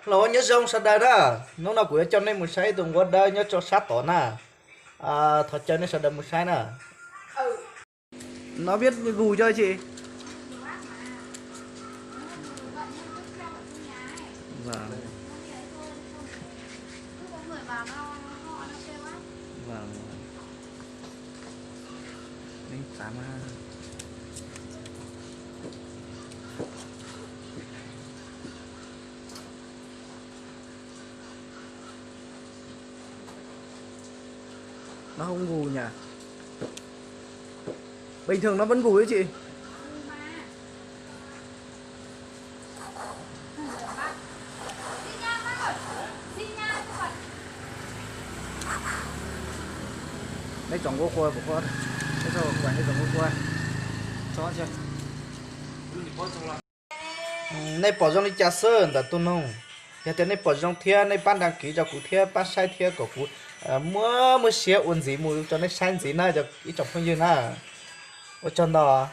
Los nyob zoo sawv daws na, hnub no kuv yuav coj nej mus saib tus nquab dawb nyob rau sab tod na. Thov caw nej sawv daws mus saib na. Nó biết gù cho chị. Vâng. Vâng. Đến tám ha. Nó không gù nhỉ? Bình thường nó vẫn gù chứ chị? Neb tsoom kuv qua, neb tsoom kuv qua, tso. Nej pom zoo li cas xwb ntawm tus noog? Yog tias nej pom zoo thiab nej pab đăng ký rau kuv thiab pab saib thiab kom kuv muab muab siab ua ntxiv mus rau nej saib ntxiv na ib tsoom phooj ywg na. Ua tsaug ntau.